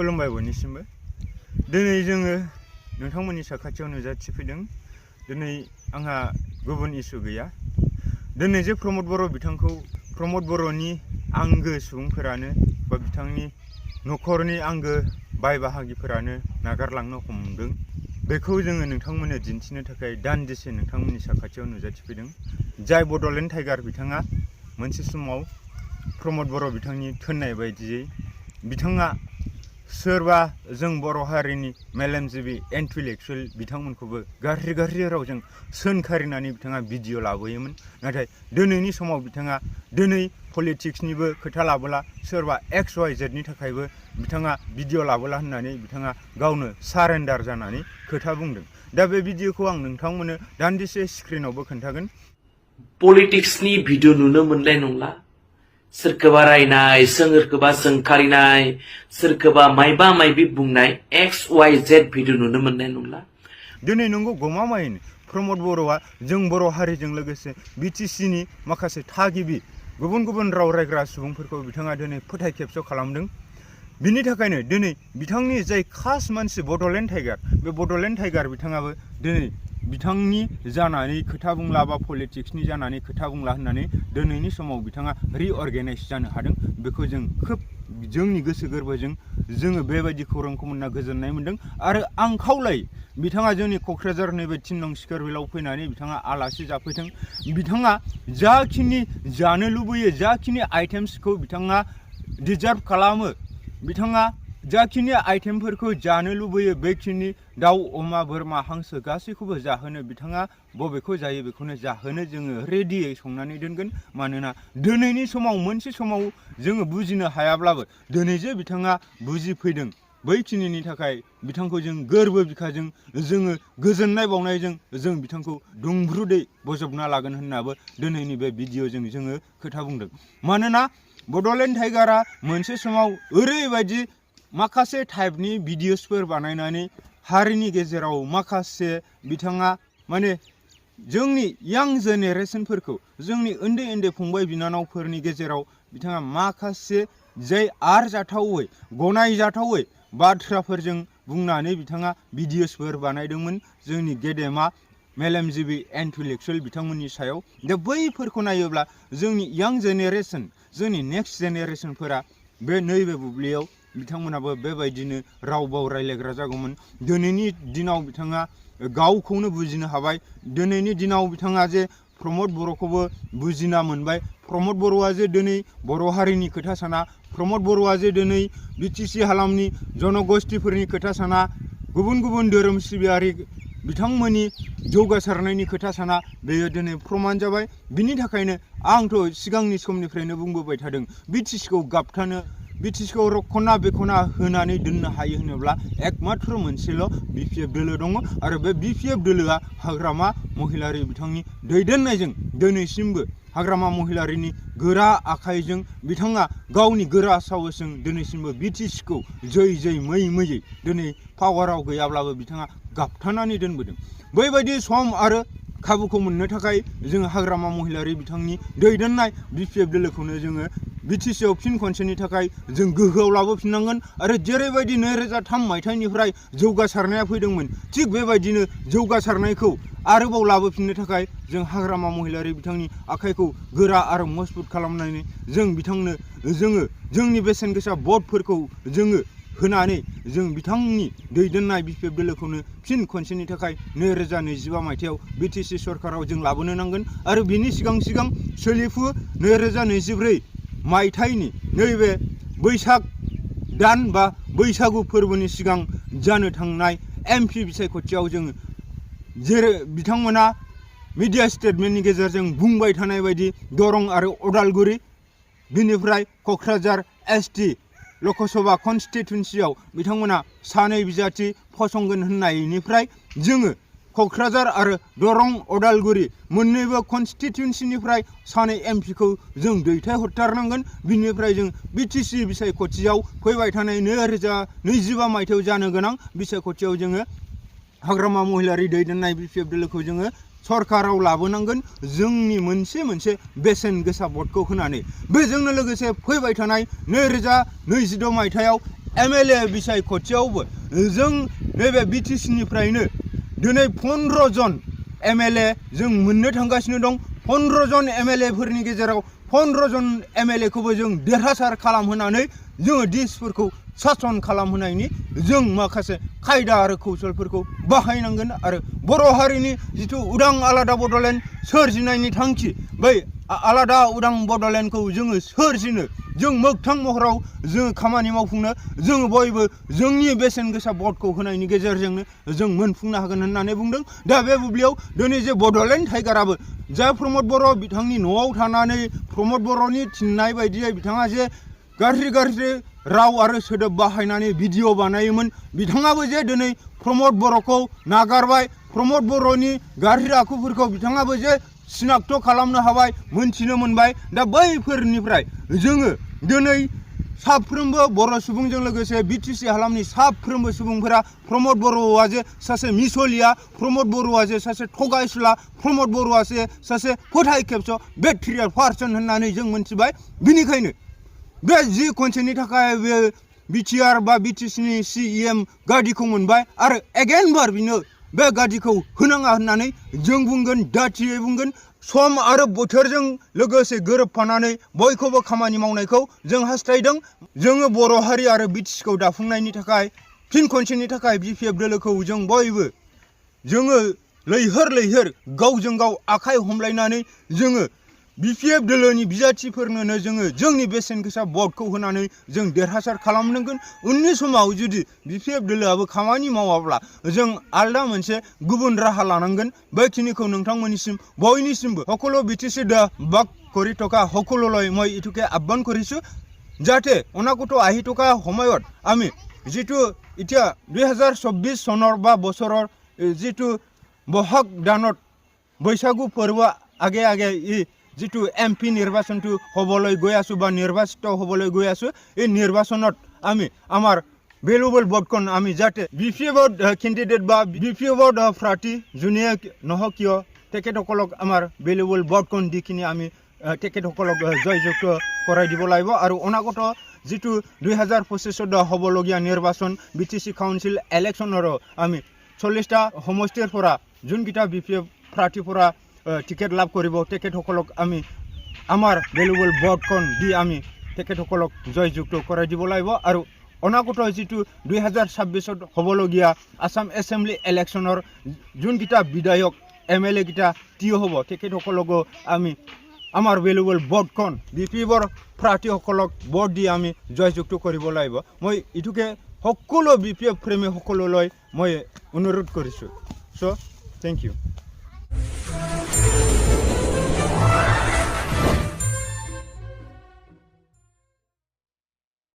खुलुमबाय बयनिसिमबो। दिनै जोङो नोंथांमोननि साखाथियाव नुजाथिफैदों। दिनै आंहा गुबुन इसु गैया। दिनै जे प्रमद बर' बिथांखौ प्रमद बर'नि आंगो सुबुंफोरानो बा बिथांनि न'खरनि आंगो बाय बाहागिफोरानो नागारलांनो हमदों, बेखौ जोङो नोंथांमोननो दिन्थिनो थाखाय दान्दिसे नोंथांमोननि साखाथियाव नुजाथिफैदों। जाय बड'लेण्ड टाइगार बिथाङा मोनसे समाव प्रमद बर' बिथांनि थोननाय बायदियै बिथाङा सोरबा जों बर' हारिनि मेलेमजिबि इन्टेलेक्चुवेल बिथांमोनखौबो गाज्रि रावजों सोंखारिनानै बिथाङा भिडिअ लाबोयोमोन। नाथाय दिनैनि समाव बिथाङा दिनै पलिटिक्सनिबो खोथा लाबोला, सोरबा XYZनि थाखायबो बिथाङा भिडिअ लाबोला होननानै बिथाङा गावनो सारेन्डार जानानै खोथा बुंदों। दा बे भिडिअखौ आं नोंथांमोननो दान्दिसे स्क्रिनावबो खोन्थागोन। पलिटिक्सनि भिडिअ नुनो मोननाय नंला। सोरखौबा रायनाय, सोरखौबा सोंखारिनाय, सोरखौबा मायबा मायबि बुंनाय XYZ भिडिअ नुनो मोननाय नंला। दिनै नंगौ गमामायैनो प्रमद बर'आ जों बर' हारिजों लोगोसे BTCनि माखासे थागिबि गुबुन राव रायग्रा सुबुंफोरखौ बिथाङा दिनै फोथाय खेबस' खालामदों। बिनि थाखायनो दिनै बिथांनि जाय खास मानसि बड'लेण्ड टाइगार, बे बड'लेण्ड टाइगार बिथाङाबो दिनै बिथांनि जानानै खोथा बुंला बा पलिटिक्सनि जानानै खोथा बुंला होननानै दिनैनि समाव बिथाङा रिअर्गेनाइज जानो हादों। बेखौ जों खोब जोंनि गोसो गोरबोजों जोङो बेबायदि खौरांखौ मोनना गोजोननाय मोन्दों। आरो आं खावलायो बिथाङा जोंनि क'क्राझार नैबे 3 नं स्कवेरविलाव फैनानै बिथाङा आलासि जाफैथों। बिथाङा जाखिनि जानो लुबैयो, जाखिनि आइटेम्सखौ बिथाङा डिजार्भ खालामो, बिथाङा जाखिनि आइटेमफोरखौ जानो लुबैयो, बेखिनि दाउ, अमा, बोरमा, हांसो गासैखौबो जाहोनो बिथाङा बबेखौ जायो बेखौनो जाहोनो जोङो रेडियै संनानै दोनगोन। मानोना दिनैनि समाव मोनसे समाव जोङो बुजिनो हायाब्लाबो दिनै जे बिथाङा बुजिफैदों, बैखिनिनि थाखाय बिथांखौ जों गोरबो बिखाजों जोङो गोजोननाय बावनायजों जों बिथांखौ दुंब्रुदै बजबना लागोन होननाबो दिनैनि बे भिडिअजों जोङो खोथा बुंदों। मानोना बड'लेण्ड टाइगारा मोनसे समाव ओरैबायदि माखासे टाइपनि भिडिअसफोर बानायनानै हारिनि गेजेराव माखासे बिथाङा माने जोंनि यां जेनेरेसनफोरखौ, जोंनि उन्दै फंबाय बिनानावफोरनि गेजेराव बिथाङा माखासे जाय आरजाथावै गनायजाथावै बाथ्राफोरजों बुंनानै बिथाङा भिडिअसफोर बानायदोंमोन जोंनि गेदेमा मेलेमजिबि इन्टेलेक्चुवेल बिथांमोननि सायाव। दा बैफोरखौ नायोब्ला जोंनि यां जेनेरेसन, जोंनि नेक्स्ट जेनेरेसनफोरा बे नैबे बुब्लियाव बिथांमोनाबो बेबायदिनो राव बाव रायलायग्रा जागौमोन। दिनैनि दिनाव बिथाङा गावखौनो बुजिनो हाबाय। दिनैनि दिनाव बिथाङा जे प्रमद बर'खौबो बुजिना मोनबाय। प्रमद बर'आ जे दिनै बर' हारिनि खोथा साना, प्रमद बर'आ जे दिनै BTC हालामनि जनगोष्ठीफोरनि खोथा साना, गुबुन धोरोम सिबियारि बिथांमोननि जौगासारनायनि खोथा साना, बेयो दिनै प्रमान जाबाय। बिनि थाखायनो आंथ' सिगांनि समनिफ्रायनो बुंबोबाय थादों, BTCखौ गाबथानो, BTCखौ खना बेखना होनानै दोननो हायो होनोब्ला एकमात्र मोनसेल' BPF दोलो दङ। आरो बे BPF दोलोआ हाग्रामा महिलारि बिथांनि दैदेननायजों दिनैसिमबो हाग्रामा महिलारिनि गोरा आखाइजों बिथाङा गावनि गोरा साहसजों दिनैसिमबो BTCखौ जै मैयै दिनै पावाराव गैयाब्लाबो बिथाङा गाबथानानै दोनबोदों। बैबायदि सम आरो खाबुखौ मोननो थाखाय जोङो हाग्रामा महिलारि बिथांनि दैदेननाय BPF दोलोखौनो जोङो BTCआव फिन खनसेनि थाखाय जों गोहोआव लाबोफिननांगोन। आरो जेरैबायदि 2003 मायथाइनिफ्राय जौगासारनाया फैदोंमोन, थिग बेबायदिनो जौगासारनायखौ आरोबाव लाबोफिननो थाखाय जों हाग्रामा महिलारि बिथांनि आखाइखौ गोरा आरो मजबुत खालामनानै जों बिथांनो जोंनि बेसेन गोसा भटफोरखौ जोङो होनानै जों बिथांनि दैदेननाय BPF दोलोखौनो फिन खनसेनि थाखाय 2025 मायथाइयाव BTC सरकाराव जों लाबोनो नांगोन। आरो बिनि सिगां सोलिफु 2024 मायथाइनि नैबे बैसाग दान बा बैसागु फोरबोनि सिगां जानो थांनाय MP बिसायख'थियाव जोङो जेरै बिथांमोना मिडिया स्टेटमेन्टनि गेजेरजों बुंबाय थानाय बायदि दरं आरो उदालगुरि, बिनिफ्राय क'क्राझार ST लकसभा कनस्टिटुन्सियाव बिथांमोना सानै बिजाथि फसंगोन होननायनिफ्राय जोङो क'क्राझार आरो दरं उदालगुरि मोननैबो कनस्टिटुन्सिनिफ्राय सानै MPखौ जों दैथायहरथारनांगोन। बिनिफ्राय जों BTC बिसायख'थियाव फैबाय थानाय 2025 मायथाइयाव जानो गोनां बिसायख'थियाव जोङो हाग्रामा महिलारि दैदेननाय BPF दोलोखौ जोङो सरकाराव लाबोनांगोन, जोंनि मोनसे बेसेन गोसा भटखौ होनानै। बेजोंनो लोगोसे फैबाय थानाय 2026 मायथाइयाव MLA बिसायख'थियावबो जों नैबे BTC-निफ्रायनो दिनै 15 जन MLA जों मोननो थांगासिनो दं। 15 जन MLA-फोरनि गेजेराव 15 जन MLA-खौबो जों देरहासार खालामहोनानै जोङो डिसफोरखौ सासन खालामहोनायनि जों माखासे खायदा आरो कौशलफोरखौ बाहायनांगोन आरो बर' हारिनि जिथु उदां आलादा बड'लेण्ड सोरजिनायनि थांखि बै आलादा उदां बड'लेण्डखौ जोङो सोरजिनो जों मोगथां महराव जोङो खामानि मावफुंनो जोङो बयबो जोंनि बेसेन गोसा भटखौ होनायनि गेजेरजोंनो जों मोनफुंनो हागोन होननानै बुंदों। दा बे बुब्लियाव दिनै जे बड'लेण्ड टाइगाराबो जा प्रमद बर' बिथांनि न'आव थानानै प्रमद बर'नि थिननाय बायदियै बिथाङा जे गाज्रि राव आरो सोदोब बाहायनानै भिडिअ बानायोमोन बिथाङाबो जे दिनै प्रमद बर'खौ नागारबाय प्रमद बर'नि गाज्रि आखुफोरखौ बिथाङाबो जे सिनाक्त खालामनो हाबाय मोनथिनो मोनबाय। दा बैफोरनिफ्राय जोङो दिनै साफ्रोमबो बर' सुबुंजों लोगोसे BTC हालामनि साफ्रोमबो सुबुंफोरा प्रमद बर'आ जे सासे मिसलिया प्रमद बर'आ जे सासे थगायसुला प्रमद बर'आ जे सासे फोथाय खेबस' बेट्रियाल पार्सन होननानै जों मोनथिबाय। बिनिखायनो बे जि खनसेनि थाखाय बे BTR बा BTC-नि CEM गादिखौ मोनबाय आरो एगेनबार बिनो बे गादिखौ होनाङा होननानै जों बुंगोन दाथियै बुंगोन। सम आरो बोथोरजों लोगोसे गोरोबफानानै बयखौबो खामानि मावनायखौ जों हास्थायदों। जोङो बर' हारि आरो BTC-खौ दाफुंनायनि थाखाय फिन खनसेनि थाखाय BPF दोलोखौ जों बयबो जोङो लैहोर गावजों गाव आखाइ हमलायनानै जोङो BPF दोलोनि बिजाथिफोरनो जोङो जोंनि बेसेन गोसा भटखौ होनानै जों देरहासार खालामनांगोन। उननि समाव जुदि BPF दोलोआबो खामानि मावाब्ला जों आलदा मोनसे गुबुन राहा लानांगोन। बेखिनिखौ नोंथांमोननिसिम बयनिसिमबो সকলো BTC দা বাক কৰি থকা সকলোলৈ মই ইটোকে আহ্বান কৰিছো যাতে অনাগত আহি থকা সময়ত আমি যেটো এতিয়া 2024 চনৰ বা বছৰৰ যেটো বহাগ দানত বৈশাগু পৰ্ব আগে ই যেটো MP নিৰ্বাচনটো হ'বলৈ গৈ আছো বা নিৰ্বাচিত হ'বলৈ গৈ আছো এই নিৰ্বাচনত আমি আমাৰ ভ্যালুয়েবল ভোটখন আমি যাতে BPF ক্যান্ডিডেট বা BPF প্ৰাৰ্থী যোনে নহওক কিয় তেখেতসকলক আমাৰ ভ্যালুয়েবল ভোটখন দিকিনি আমি তেখেতসকলক জয়যুক্ত কৰাই দিব লাগিব আৰু অনাগত যেটো 2025 হ'বলগীয়া নিৰ্বাচন BTC কাউন্সিল ইলেকশ্যনৰ আমি 40টা সমষ্টিৰ পৰা যোনকিটা BPF প্ৰাৰ্থীৰ পৰা টিকেট লাভ কৰিব তেখেতসকলক আমি আমাৰ ভ্যালুয়েবল ভোটখন দি আমি তেখেতসকলক জয়যুক্ত কৰাই দিব লাগিব আৰু অনাগত যেটো 2026 হ'বলগীয়া আসাম এছেম্বলি ইলেকশ্যনৰ যোনকিটা বিধায়ক MLA কিটা টিও হ'ব তেখেতসকলক আমি আমাৰ ভ্যালুয়েবল ভোটখন BPFৰ প্ৰাৰ্থীসকলক ভোট দি আমি জয়যুক্ত কৰিব লাগিব। মই ইটোকে সকলো BPF প্ৰেমী সকলোলৈ মই অনুৰোধ কৰিছো। So thank you.